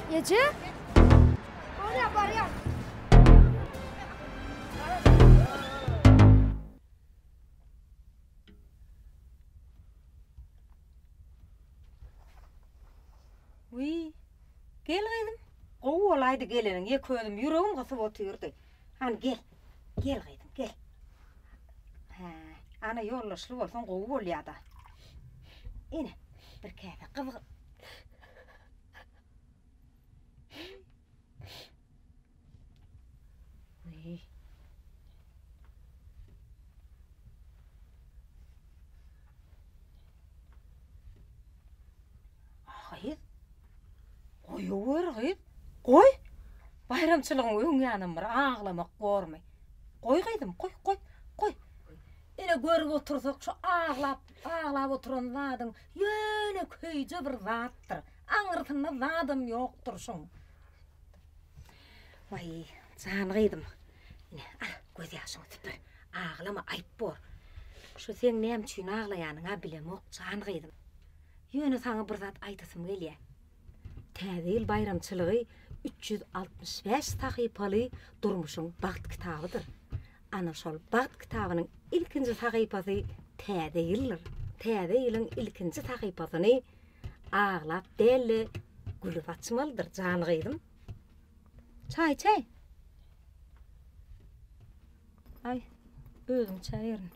Eje? Bolýa, barýan. Wiý, gel gyzym. Gowy bolaýdy geleniň, ýeke özüm ýüregim gysyp otyrdy. Hany gel, gel gyzym, gel. Hä, ana ýoldaşly bolsaň gowy bolýa-da. Ine, bir käse gyzgyn. Wiý. Gyz, goýawer gyz, goý. Baýramçylygyň öň ýanam bir aglamak bormy? Goý gyzym, goý, goý, goý. Ine görüp otursak şu aglap, aglap oturan zadyň ýönekeýje bir zatdyr. Aňyrsynda zadam ýokdur şoň. Waý, jan gyzym. Ine, al, göz ýaşyňy süpür. Aglama, aýyp bor. Şu seň näme üçin aglaýanyň-a bilemok, jan gyzym. Ýöne saňa bir zat aýdasym gelýär. Täze ýyl baýramçylygy 365 sahypaly durmuşyň bagt kitabydyr. Ana şol bagt kitabynyň ilkinji sahypasy Täze ýyldyr. Täze ýylyň ilkinji sahypasyny aglap däl-de, gülüp açmalydyr, jan gyzym. Çaý içäý. Aý, özüm içäýerin.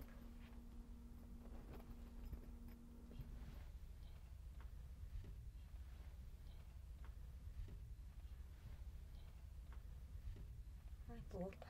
Aý, boldy.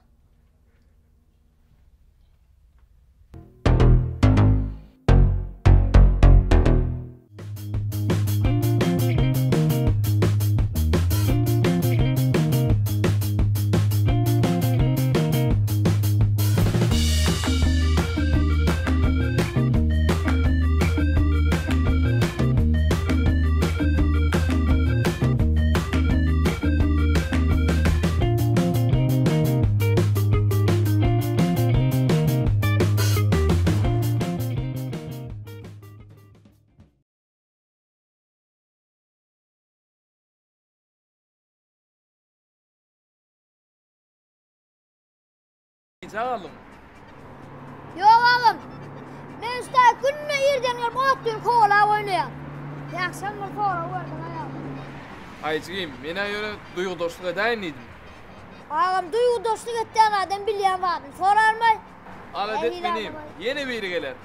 Gijä galdyň. Ýok agam. Men usta günde irden gelip otlyny kowalap oýnaýan. Ýagşam bir sorag berdiň aýagym. Aý jigim, men-ä ýöne duýgudaşlyk edäýin diýdim. Agam duýgudaşlyk etýän adam bilýän zadyny sorarmaý. Alada etme inim, ýene biri geler.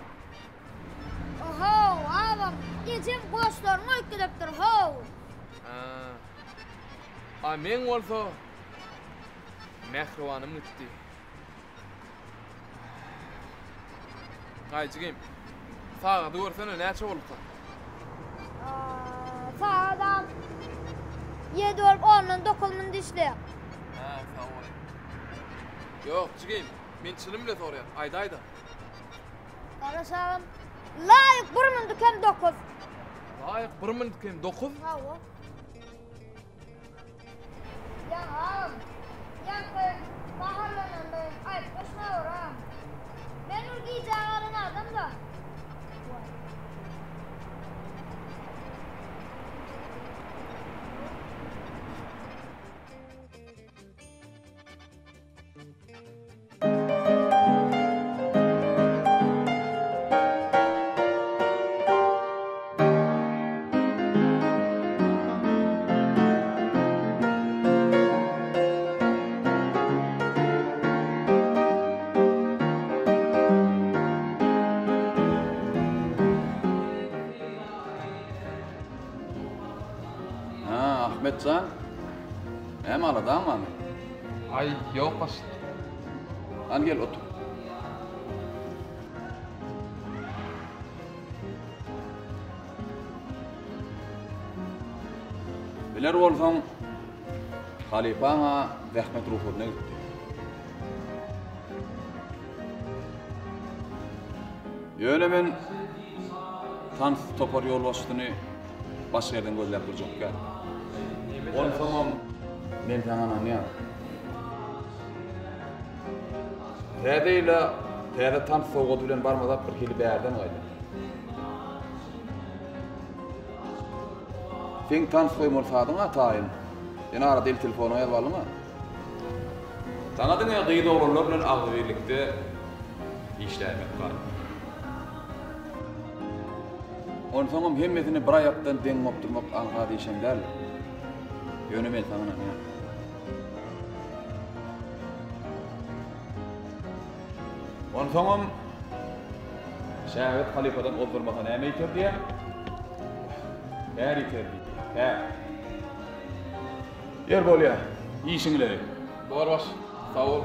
Ohow, agam, ejem goşlaryňy goýup gidipdir, how. Hä. A meň bolsa Mähribanym gitdi. Aý jigim, sagady görsene näçe bolupdyr? Sagadam ýedi bolup ondan dokuz minut işleýär. Hä, sag bol. Ýok, jigim, men çynym bilen soraýan, aýdaý-da. Garaş agam, laýyk bir minut kem dokuz. Laýyk bir minut kem dokuz? Hawa. Ýaňam, ýaňky gaharlananda aýyp goşmaweram. Men bir gijä galan adam-da. Waý. Hä, Ahmet jan. Näme aladaň barmy? Aý, ýok başlyk. Hany gel otur. Biler bolsaň, halypaň-a zähmet rugsadyna gitdi. Ýöne men tans topar ýolbaşçysyny başga ýerden gözläp durjak däl. Onsoňam men saňa ynanýan. Täze ýyla täze tans sowgady bilen barmazak bir hili bärden gaýdar. Seň tans goýmaly sazyň-a taýyn. Sen arada el telefonyňa ýazyp aldyň-a. Saňa diňe gyz oglanlar bilen agzybirlikde işläýmek galýar. Onsoňam hemmesini bir aýakdan deň gopdurmak aňsat işem däldir. Ýöne men saňa ynanýan. Onsoňam şägirt halypadan ozdurmasa näme ýiter diýýä? Kär ýiter diýýä, kär. Ýer bolýa, işiň ileri. Bor baş, sag bol.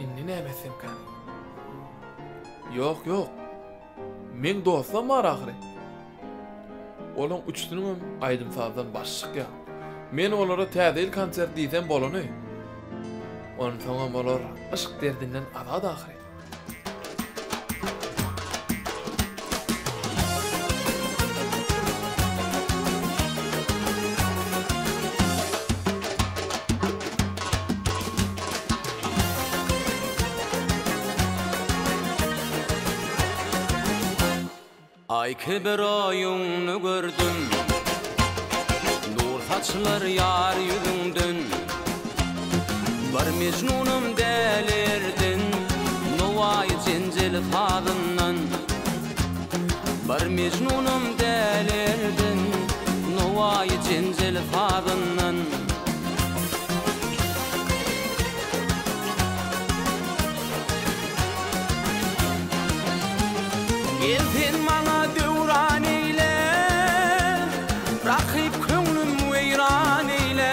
Indi näme etsemkäm? Ýok, ýok. Meň dostlam bar ahyry. Olaň üçüsiniňem aýdym-sazdan başy çykýar. Men olara Täze ýyl konsert diýsem bolany. Onsoňam olar yşk derdinden azat ahyry. Aý kibi roýuňny gördüm, Nur saçylar ýar ýüzüňden. Bir Mejnunam dälirden, Nowaýy jenjel sazyndan. Bir Mejnunam dälirden, Nowaýy jenjel sazyndan. Gel sen maňa döwran eýle, Rakyp köňlüm weýran eýle.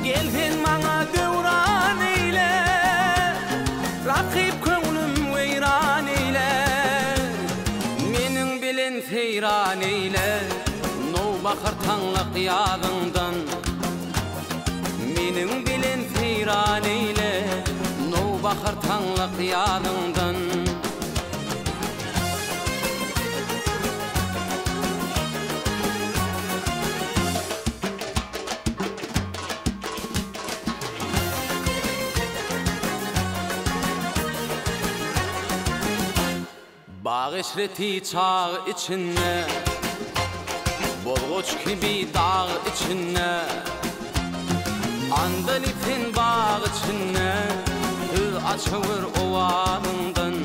Gel sen maňa döwran eýle, Rakyp köňlüm weýran eýle. Meniň bilen seýran eýle, Nowbahar taňlak ýazyňdan. Meniň bilen seýran eýle, Nowbahar taňlak ýazyňdan. Bag eşreti çag içinde, Bozgoç kibi dag içinde, Andalyp sen bag içinde, Söz açawer owazyňdan.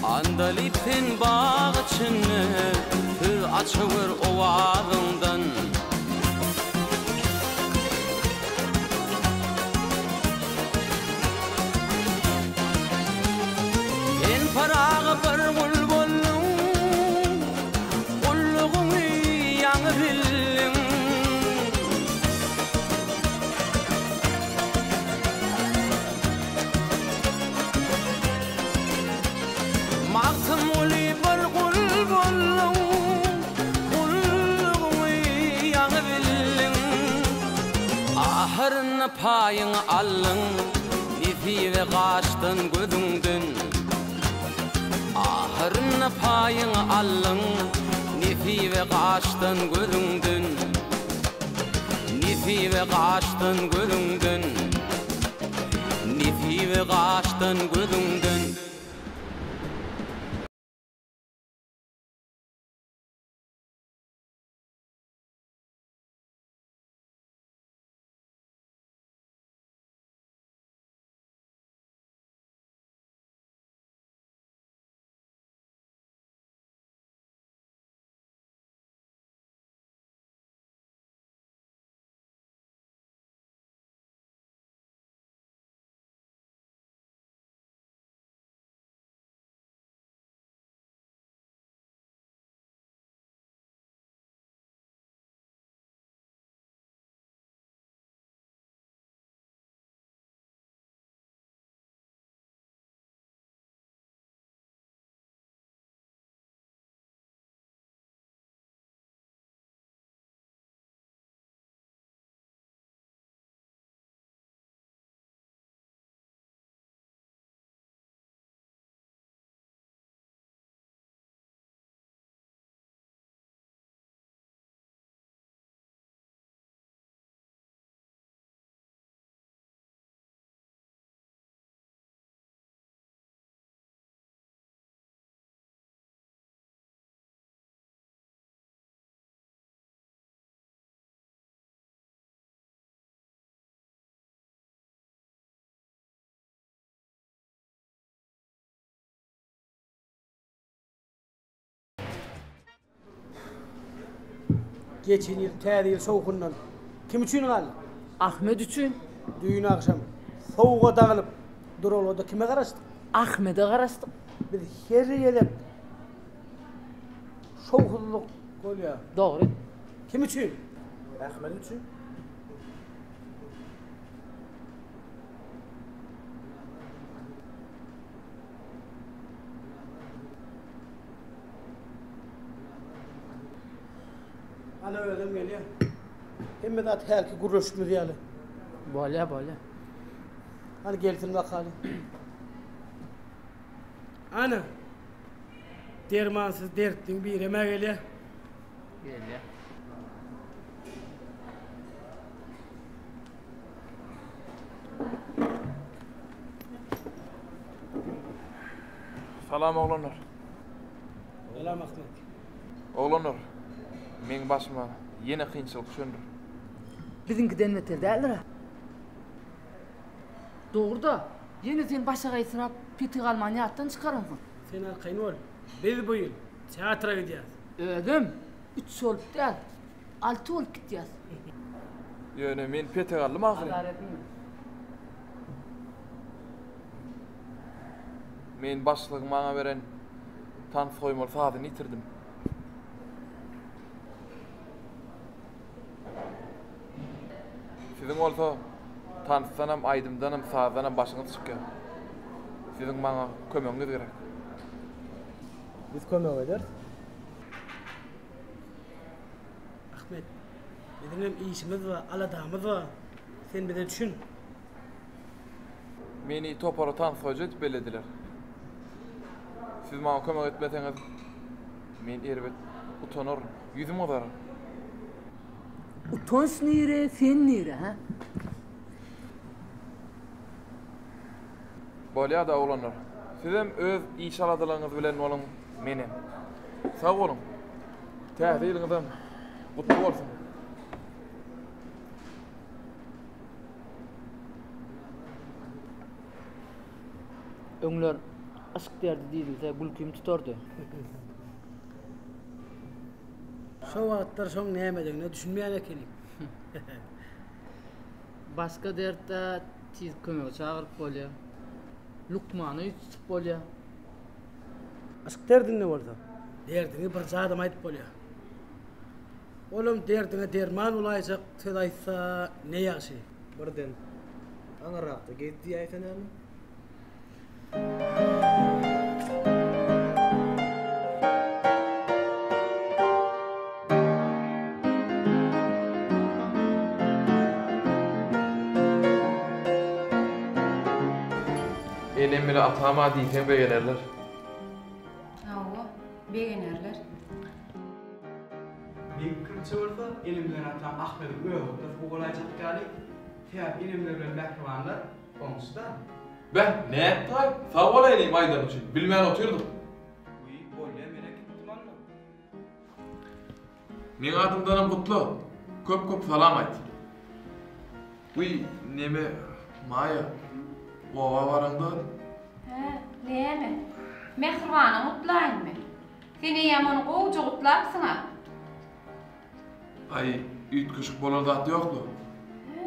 Andalyp sen bag içinde, Söz açawer owazyňdan. Sen Pyragy bir gul bolduň, Gullugyňy ýaňy bildiň. Magtymguly bir gul bolduň, Gullugyňy ýaňy bildiň. Ahyrynda paýyňy aldyň, Nesibe gaçdan gözüňden. Ahyrynda paýyňy aldyň, Nesibe gaçdan gözüňden. Nesibe gaçdan gözüňden. Nesibe gaçdan gözüňden. Geçen ýyl Täze ýyl şowhundan kim üçin galdyk? Ahmet üçin. Düýn agşam sowuga daňylyp duralgada kime garaşdyk? Ahmede garaşdyk. Biz her gezek şowsuzlyk bolýar. Dogry. Kim üçin? Ahmet üçin. Ana özem gelýär. Hemme zat hälki gürleşişimiz ýaly. Bolýar, bolýar. Hany gelsin bakaly. Ana. Dermansyz dertliň birem-ä gelýär. Gelýär. Salam oglanlar. Salam Ahmet. Oglanlar, meň başyma ýene kynçylyk düşendir. Biziňkiden beter däldir-ä. Dogry-da, ýene sen başagaýsyrap, petik alman ýatdan çykaransyň. Sen arkaýyn bol. Biz bu ýyl teatra gidýäs. Özem üç bolup däl, alty bolup gidýäs. Ýöne men petek aldym ahyryn. Azar etme. Men başlygyň maňa beren tans goýmaly sazyny ýitirdim. Siziň bolsa tansdanam, aýdymdanam, sazdanam başyňyz çykýar. Siziň maňa kömegiňiz gerek. Biz kömek ederis. Ahmet, biziňem işimiz bar, aladamyz bar. Sen bize düşün. Meni topara tans goýujy edip bellediler. Siz maňa kömek etmeseňiz, men erbet utanaryn, ýüzüm gyzarar. Utanç nire, sen nire, hä? Bolýa-da, oglanlar. Sizem öz iş-aladalaryňyz bilen boluň, menem. Sag boluň. Täze ýylyňyzam gutly bolsun! Öňler yşk derdi diýilse gülkim tutardy. Şo wagtlar şoň nämedigine düşünmeýän ekenik. Başga dertde tiz kömege çagyryp bolýar. Lukmana ýüz tutup bolýar. Yşk derdinde bolsa, derdiňi birje adama aýdyp bolýar. Olam derdiňe derman bolaýjak söz aýtsa ne ýagşy. Birden aňyrrakda gez diýäýse näme? Enem bile atama diýseň begenerler. Hawa, begenerler. Meň pikirimçe bolsa, enem bilen atam Ahmediň öz otdasy gowy bolaýjak ýaly. Sebäbi enemler bilen mähribanlar goňşy-da. Beh, nätdi-aý? Sag bol enim aýdanyň üçin. Bilmän otyrdyk. Wiý, bolýa, men-ä gitdim onda. Meň adymdanam gutla. Köp-köp salam aýt. Wiý, neme, Maýa, oba baraňda. Hä, näme? Mähribanyňy gutlaýynmy? Sen eýýäm ony gowuja gutlapsyň-a. Aý, üýtgeşik bolan zat ýok-la. Hä?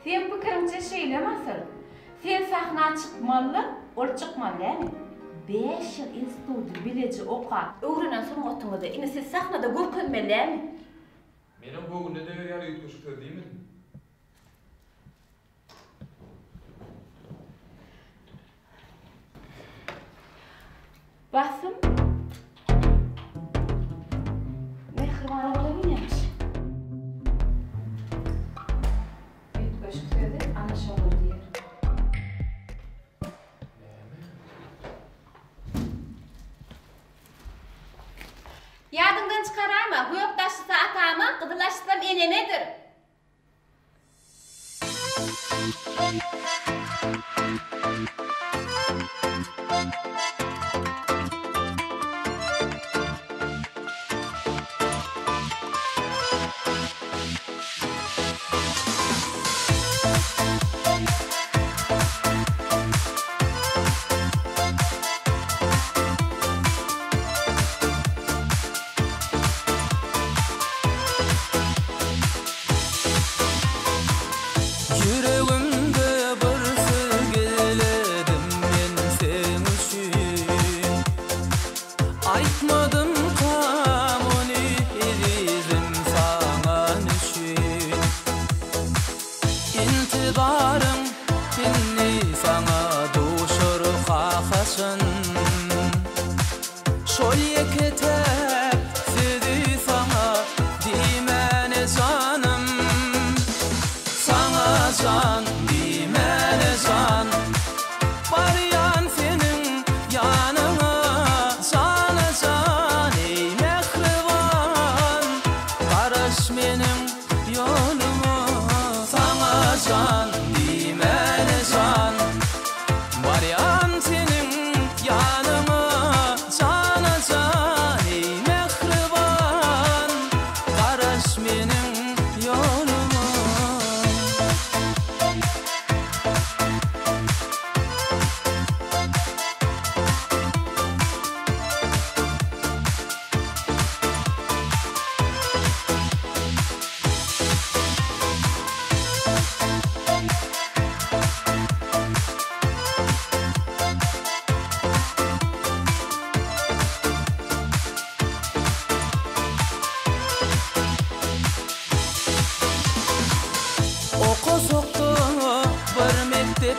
Seň pikiriňçe şeýlemi asyl? Sen sahna çykmaly, ol çykmaly dälmi? Bäş ýyl instituty bileje okap, öwrenen sungatyňyzy indi siz sahnada görkezmeli dälmi? Menem göwnüne deger ýaly üýtgeşik söz diýmedim. Basym Mähriban ogla münýämiş. Üýtgeşik sözi ana şolar diýer. Ýadyňdan çykaraýma, gök daşlysa atama, gyzyl daşlysam enemedir.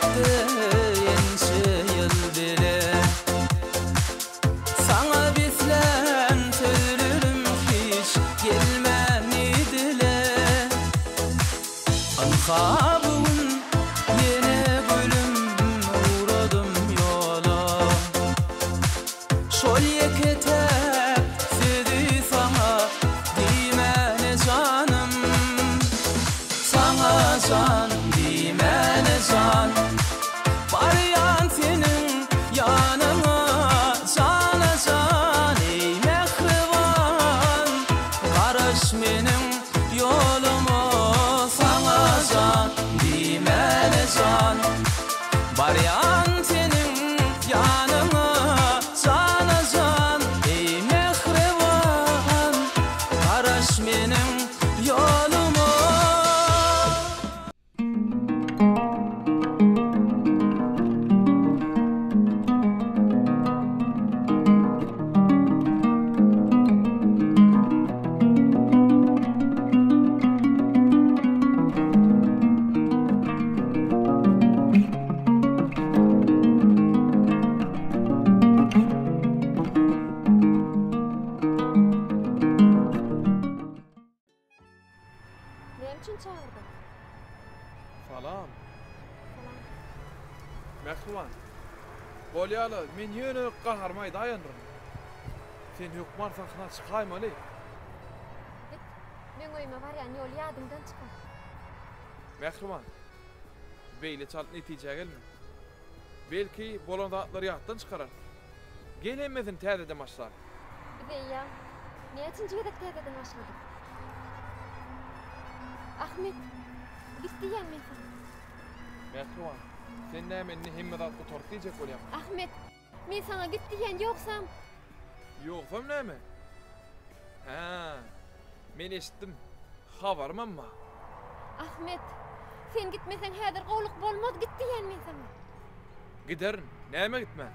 Hasretde ençe ýyl bile. Saňa beslän sözlerim hiç gelmäni dile. Ynha bu gün ýene gülüm ugradym ýola. Şol ýeke-täk sözi saňa diýmäne janym. Saňa jan diýmäne jan. Barýan seniň ýanyňa jana jan eý mähriban. Garaş meniň ýoluma saňa jan diýmäne jan. Barýan seniň ýanyňa jana jan eý mähriban. Garaş meniň ýoluma. Näme üçin çagyrdyň? Salam. Salam. Mähriban. Bolýa-la, men ýöne gaharymy aýdaýandyryn. Sen hökman sahna çykaýmaly. Git, meň öýüme barýan ýoly ýadyňdan çykar. Mähriban, beýle çalt netijä gelme. Belki, bolan zatlary ýatdan çykararys. Gel hemmesini täzeden başlaly. Biz eýýäm näçinji gezek täzeden başladyk? Ahmet, git diýýän men saňa. Mähriban, sen näme indi hemme zat gutardy diýjek bolýaňmy? Ahmet, men saňa git diýýän ýogsam. Ýogsam näme? Hä, men eşitdim. Habarymam bar. Ahmet, sen gitmeseň häzir gowluk bolmaz, git diýýän men saňa. Giderin, näme gitmän?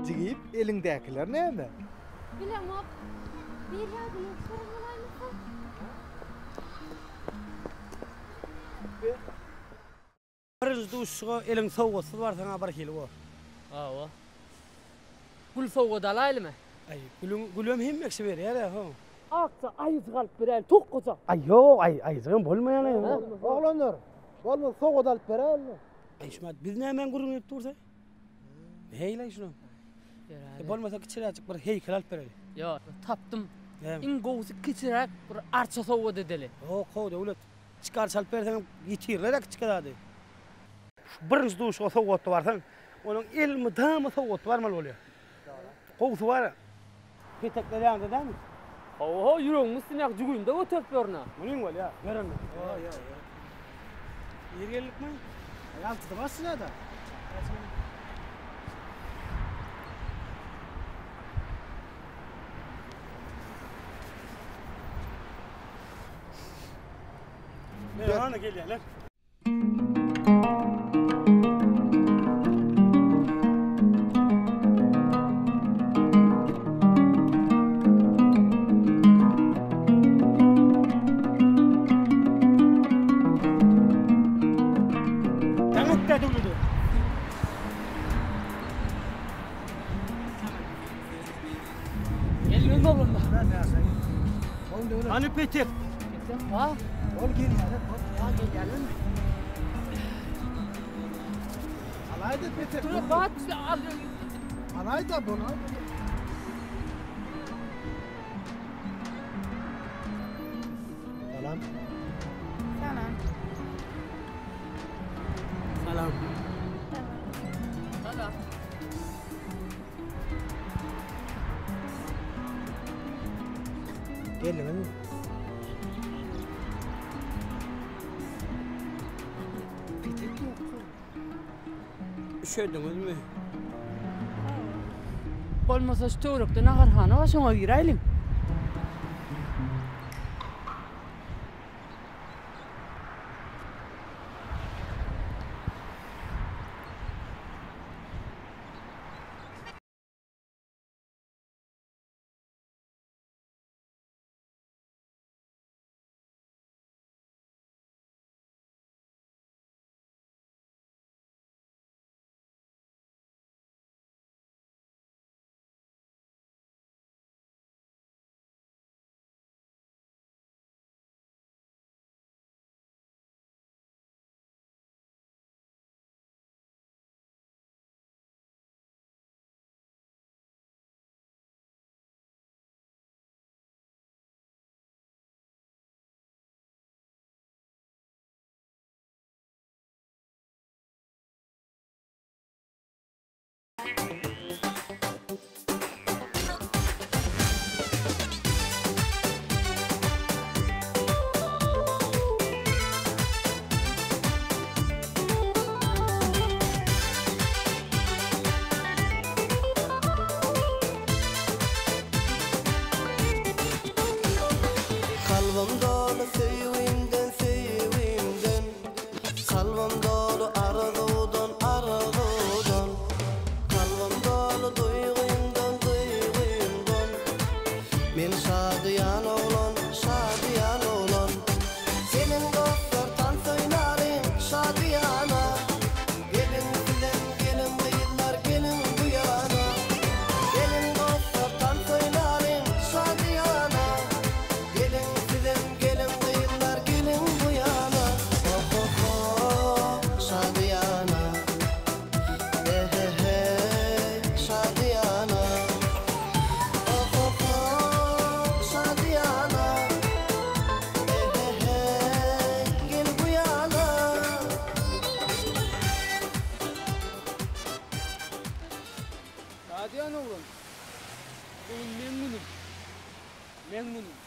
Jigip, eliňdäkiler näme? Bilemok. Bir ýadyna düşen bolaýmasa. Birinji duşuşyga eliň sowgatsyz barsaň-a birhili bor. Hawa. Gül sowgat alaýlymy? Aý, gülüň, gülem hemme kişi berýär-ä, ho. Akja aýyjyk alyp beräýli, tokgaja. Aý, ýok, aý, aýyjygam bolmaýan-aý. Oglanlar, bolmasa sowgat alyp beräýeli. Aý, şumat biz nämäň gürrüňini edip dursa? Nähili-aý şulam? Bolmasa kiçiräjik bir heýkel alyp bereli. Ýok, tapdym. Iň gowusy kiçiräk bir arça sowgat edeli. Ýok, how, Döwlet. Kiçik arça alyp berseňem ýitirler-ä kiçike zady. Şu birinji duşuga sowgatly barsaň, onuň elmydama sowgatly barmaly bolýar. Gowusy bar-a. Petekler ýaňda dälmi? Hawa, ýüregiň üstündäki jübimde göterip ýörün-ä. Munyň bolýar, ber onda. Ýok, ýok, ýok. Ir geldikmi? Aý, altyda başlaýar-da. Hana gelýärler. Daň etdi döwledi. Geldiňizmi oglanlar? Hany petek? Petek bar. Ol gelýärler, ol ýa gelýärlermi? Alaýda petek. Dur, bat, al. Alaýda bunu. Salam. Salam. Salam. Salam. Geldiňizmi? Petek ýok. Üşediňizmi? Bolmasa şu töwerekde naharhana bar, şoňa giräýliň. Kalbym doly söýgimden söýgimden Kalbym doly arzuwdan arzuwdan Kalbym doly duýgymdan duýgymdan Men şadyýan oglan şadyýan oglan Geliň dostlar tans oýnalyň şadyýana Geliň sizem geliň gyzlar geliň bu ýana Geliň dostlar tans oýnalyň şadyýana Geliň sizem geliň gyzlar geliň bu ýana Ho-ho-ho şadyýana E-he-heý şadyýana Ho-ho-ho şadyýana E-he-heý gel bu ýana. Şadyýan oglan, bu gün meň günüm. Meň günüm.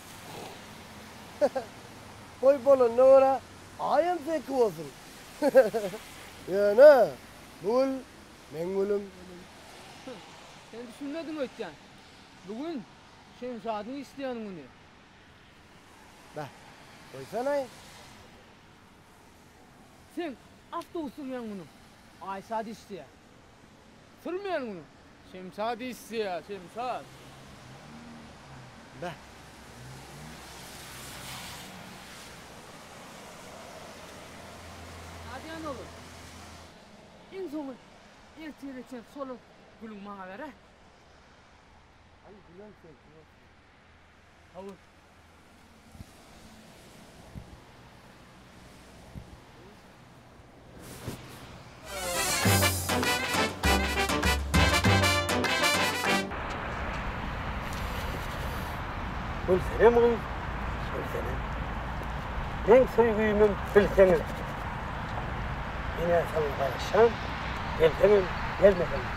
Toý bolanyna görä aýam seňki bolsun. Ýöne bu gül meň gülüm. Sen düşünmediň öýtýän. Bu gün Şemşadyň işleýän güni. Beh, goýsanaý. Seň awtobus sürýän günüň Aýşat işleýär. Sürmeýän günüň Şemşat işleýär, Şemşat. Beh. Nädýän ogul? Iň soňy ertire çen solan gülüň maňa ber-ä. Aý, gülem seňki bolsun. Hawa. Gülsenem gyz, gülsenem. Meň söýgümem bilseňiz. Men-ä saňa garaşýan, gelseňem, gelmeseňem.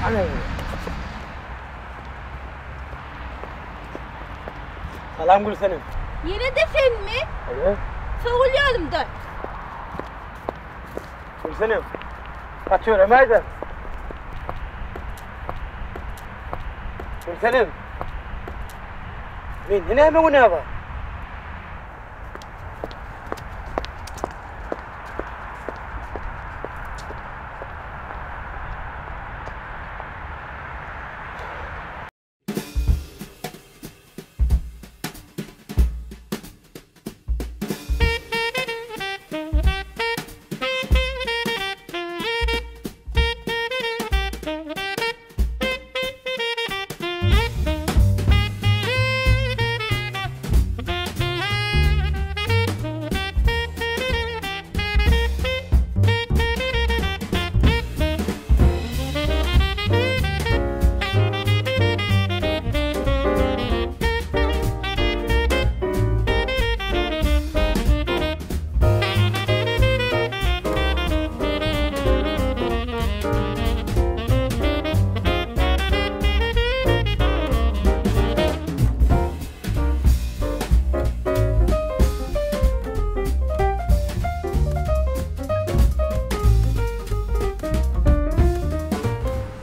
Ana Salam Gülsenem. Ýene-de senmi? Hawa. Sowul ýolumdan. Gülsenem. Gaty ýöremäýdä. Gülsenem. Mende näme günä bar?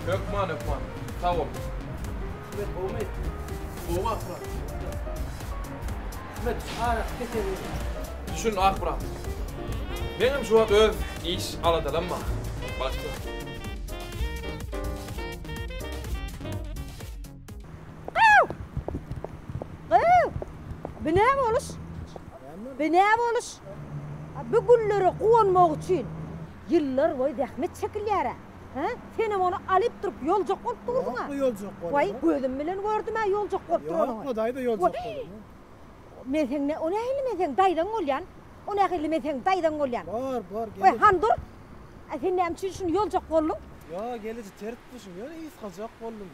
Hökman hökman. Sag bol. Ismet gowmy? Gowy Akmyrat. Ismet arasy keseli. Düşün Akmyrat. Meňem şu wagt öz iş aladalam bar. Başla. Gyw! Gyw! Bu nä boluş? Bu nä boluş? Bu güllere guwanmak üçin ýyllar boýy zähmet çekilýär-ä. Hä? Senem ony alyp durup ýoljak bolup dursuň-a. Ýok-la ýoljak bolany. Waý, gözüm bilen gördüm-ä ýoljak bolup duranyňy. Ýok-la daýza ýoljak bolany. Men seň nä, o nähili men seň daýzaň bolýan? O nähili men seň daýzaň bolýan? Bor, bor, Waý, gelin. han dur. A sen näme üçin şuny ýoljak bolduň? Ýok, geliji tertmişiň, ýöne ysgajak boldum.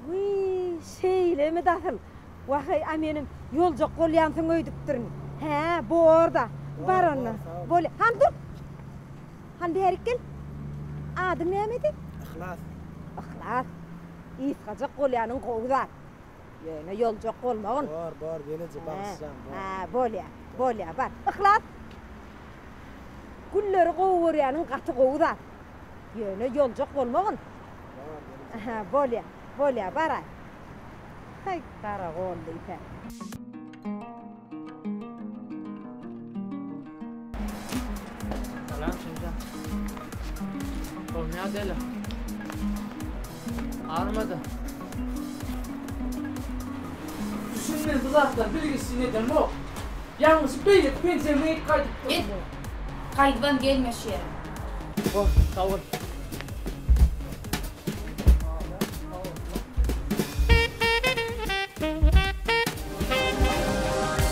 Wiý, şeýlemi dasyl? Wah-eý, a menem ýoljak bolýansyň öýdüpdirin. Hä, bor-da. Bar onda. Bolýa. Hany dur. Hany bärik gel. Adyň nämedi? Yhlas. Yhlas. Ysgajak bolýanyň gowy zat. Ýöne ýoljak bolmagyn. Bor, bor, gelneje, bagyşlaň, bor. Hä, bolýa, bolýa, bar. Yhlas. Gülleri gowy görýäniň gaty gowy zat. Ýöne ýoljak bolmagyn. Bor, gelneje. Hä, bolýa, bolýa, baraý. Haý, garagol diýsä. Salam Şemjan. Bolmaýar däli. Armady. Düşünmez bu zatlar bilgeşli nedenok. Ýalňyşyp beýleki penjegimi geýip gaýdypdyryn. Git. Gaýdyban gelme şu ýere. Bor, sag bol.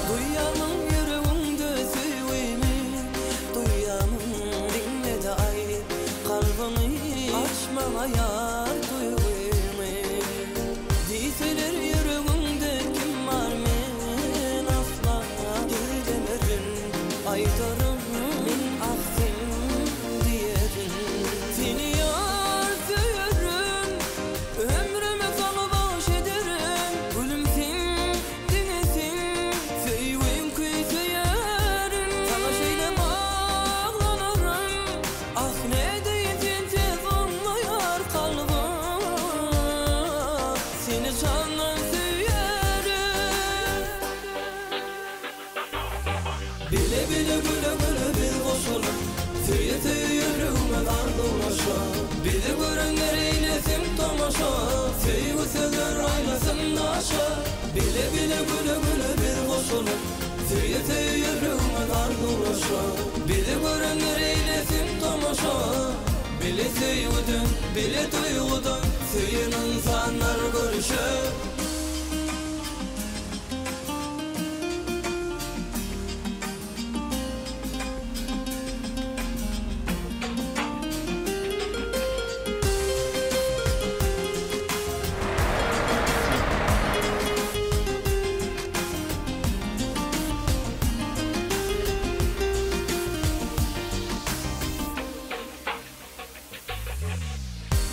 Duýýamyň ýüregiňde söýgimi Duýýamyň diňle-de aýt kalbyňy Aç maňa ýar duýgyňy Diýseler ýüregiňde kim bar men asla gizlemerin Aýdaryn men ah sen diýerin Seni ýar söýerin Ömrümi saňa bagyş ederin Gülüm sen Diňe sen söýgim küýseýärin Saňa şeýle baglanaryn Ah nädeýin sensiz bolmaýar kalbym Seni jandan söýýärin Bile bile güle güle biz goşulyp Söýe söýe ýüregimiz arzuwlaşa Bizi görenler eýlesin tomaşa Söýgi sözler aýlasyn daşa Bile bile güle güle biz goşulyp Söýe söýe ýüregimiz arzuwlaşa Bizi görenler eýlesin tomaşa Bile söýgüden bile duýgudan Söýen ynsanlar görüşe.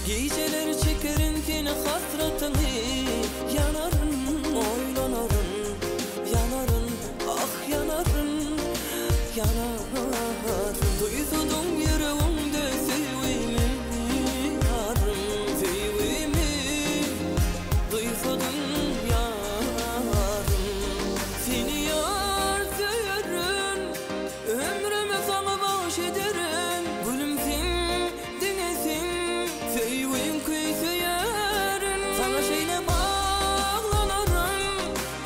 Gijeler çekerin seni hasratyňy Ýanaryn, oýlanaryn, ýanaryn, ah ýanaryn, ýanaryn Duýsadyň ýüregiňde söýgimi ýarym Söýgimi duýsadyň ýarym Seni ýar söýerin Ömrümi saňa bagyş ederin Gülüm sen, diňe sen Söýgüň küýseýärin Saňa şeýle baglanaryn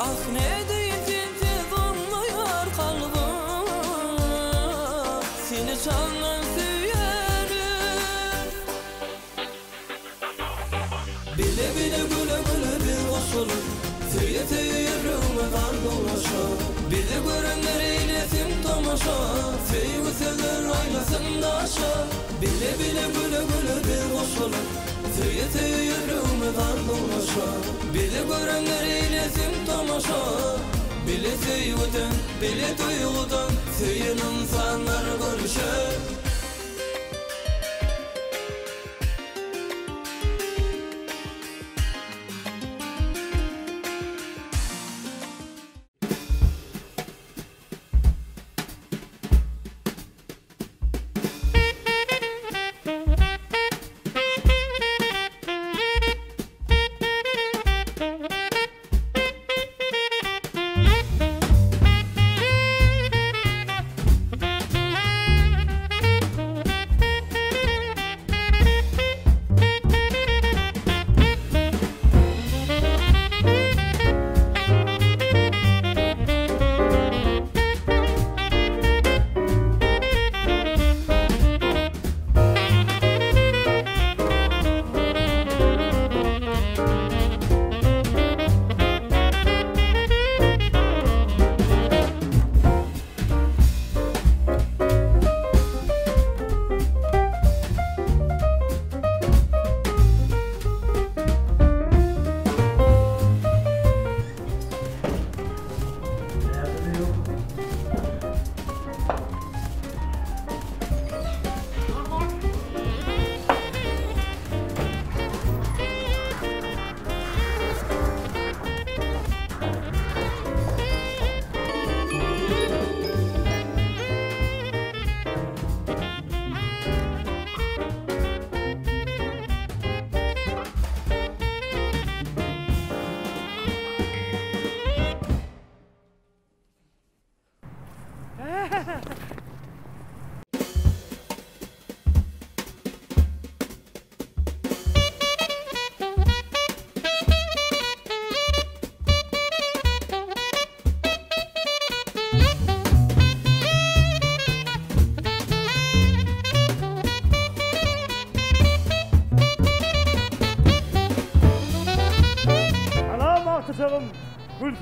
Ah nädeýin sensiz bolmaýar kalbym Seni jandan söýýärin Bile bile güle güle biz goşulyp Söýe söýe ýüregimiz arzuwlaşa Bizi görenler eýlesin tomaşa Söýgi sözler aýlasyn daşa Bile bile güle güle biz goşulyp Söýe söýe ýüregimiz arzuwlaşa Bizi görenler eýlesin tomaşa Bile söýgüden bile duýgudan Söýen ynsanlar görüşe.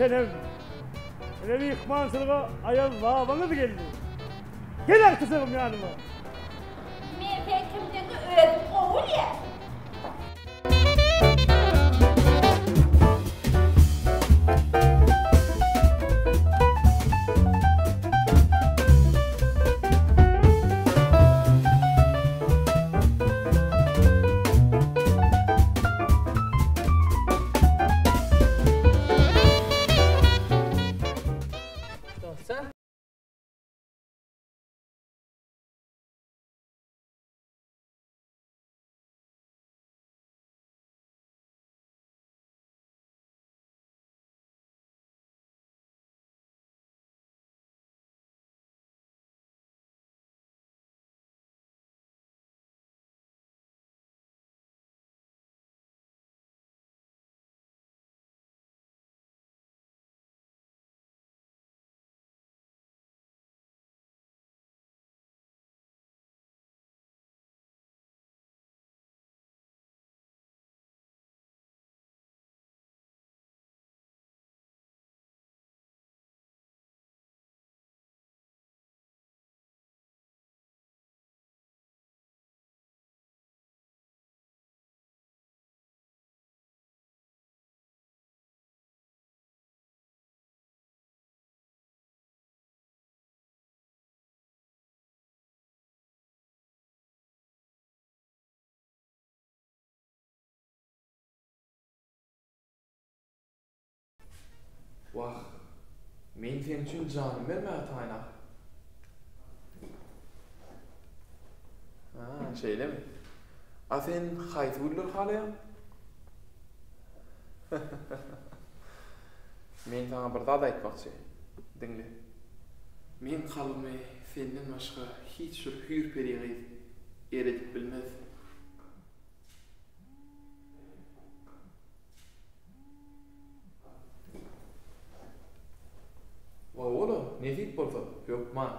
Senem. Size myhmançylyga Aýaz babaňyz geldi. Gel agtyjagym ýanyma. Men seň kimdigiňi özüm gowy bilýän. Dostjan. Wah, men seň üçin janymy bermäge taýyn ahyry. Ha, şeýlemi? A sen haýsy gülleri halaýaň? Men saňa bir zat aýtmakçy. Diňle. Meň kalbymy senden başga hiç bir hüýr-peri gyz eredip bilmez. Hawa-la, nesip bolsa, hökman.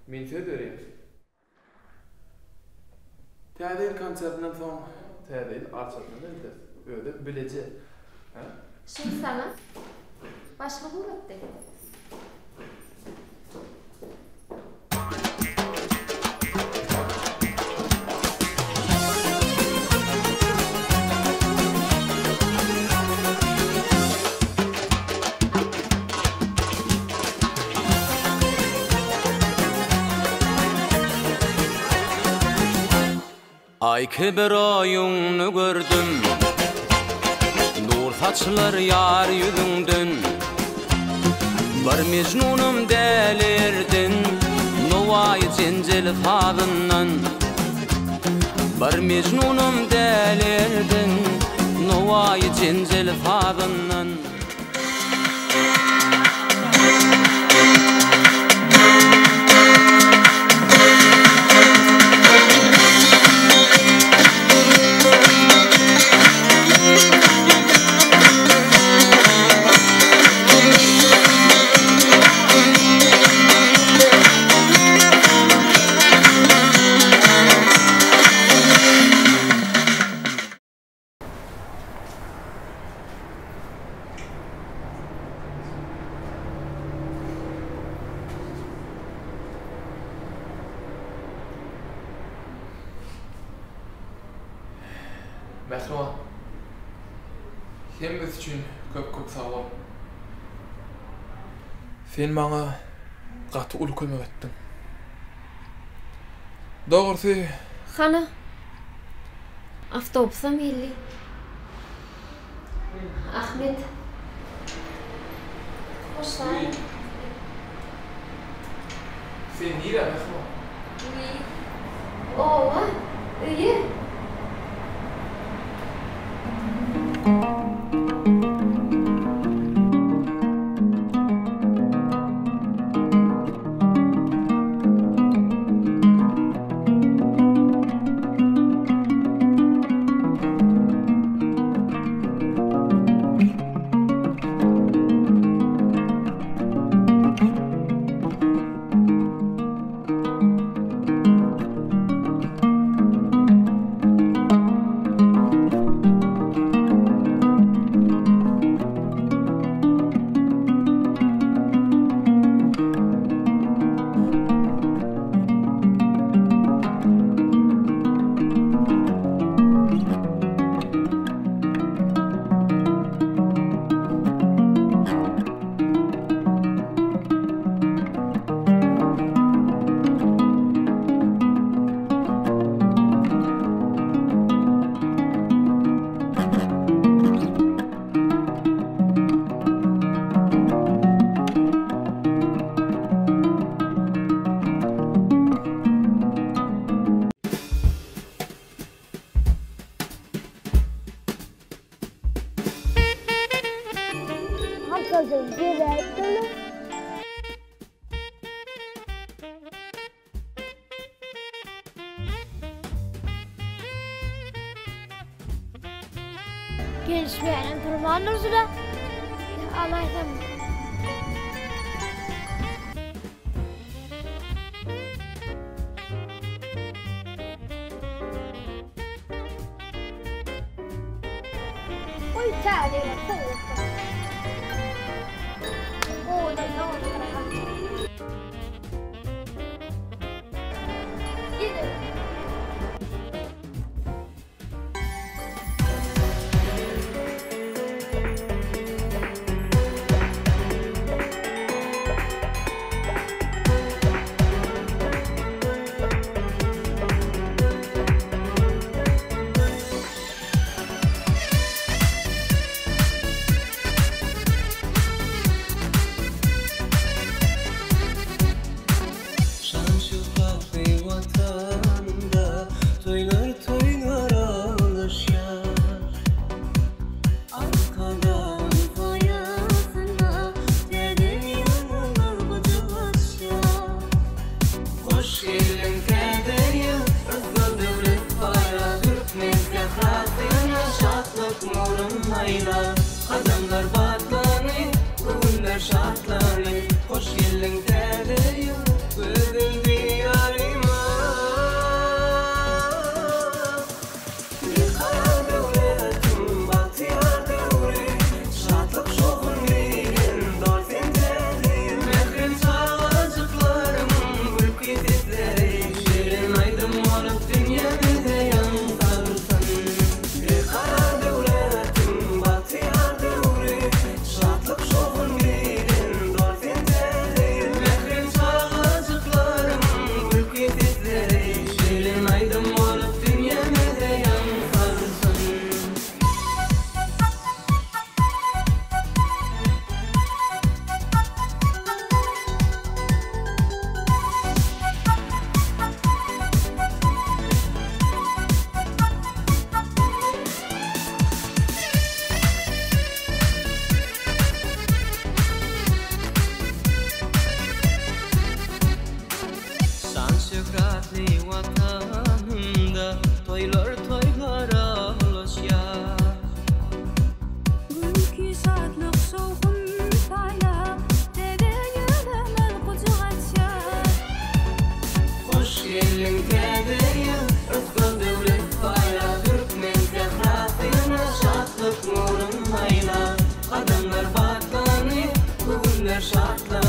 Men söz berýän. Täze ýyl konsertinden soň Täze ýyl arçasyna elteris. Özem bileje. Hä? Şuny saňa başlyk ugratdy. Aý kibi roýuňny gördüm, Nur saçylar ýar ýüzüňden. Bir Mejnunam dälerdin, Nowaýy jenjel sazyndan. Bir Mejnunam dälerdin, Nowaýy jenjel sazyndan. Mähriban. Hemmesi üçin köp-köp sag bol. Sen maňa gaty uly kömek etdiň. Dogrusy. Hana, awtobusam geldi. Ahmet. Hoş sag bol. Sen nirä, Mähriban? Wiý, oba, öýe. Gezäýipdirler. Gelişmeýänem turmandyr juda. Alaýsam. Oý täze sowukdyr. Owadan sowukdyr. Gidin. Şan-şöhratly Watanymda toýlar toýlara ulaşýar. Arkadagyň saýasynda täze ýyllar gujak açýar. Hoş geldiň täze ýyl, rysgal döwlet paýla, Türkmen sährasyna şatlyk nurun aýla. Gadamlar batlany, göwünler şatlany, Hoş geldiň täze ýyl, gözel Diýaryma. Berkarar döwletiň bagtyýar döwri, Şatlyk-şowhun bilen dol sen täze ýyl. Mährem çagajyklaryň gülki sesleri, Şirin aýdym bolup dünýämize ýaň salsyn. Berkarar döwletiň bagtyýar döwri, Şatlyk-şowhun bilen dol sen täze ýyl. Mährem çagajyklaryň gülki sesleri, Şirin aýdym bolup dünýämize ýaň salsyn. Şan-şöhratly Watanymda toýlar toýlara ulaşýar. Gülki şatlyk şowhun paýlap, täze ýylymyz gujak açýar. Hoş geldiň täze ýyl, rysgal döwlet paýla, Türkmen sährasyna şatlyk nurun aýla. Gadamlar batlany, göwünler şatlany.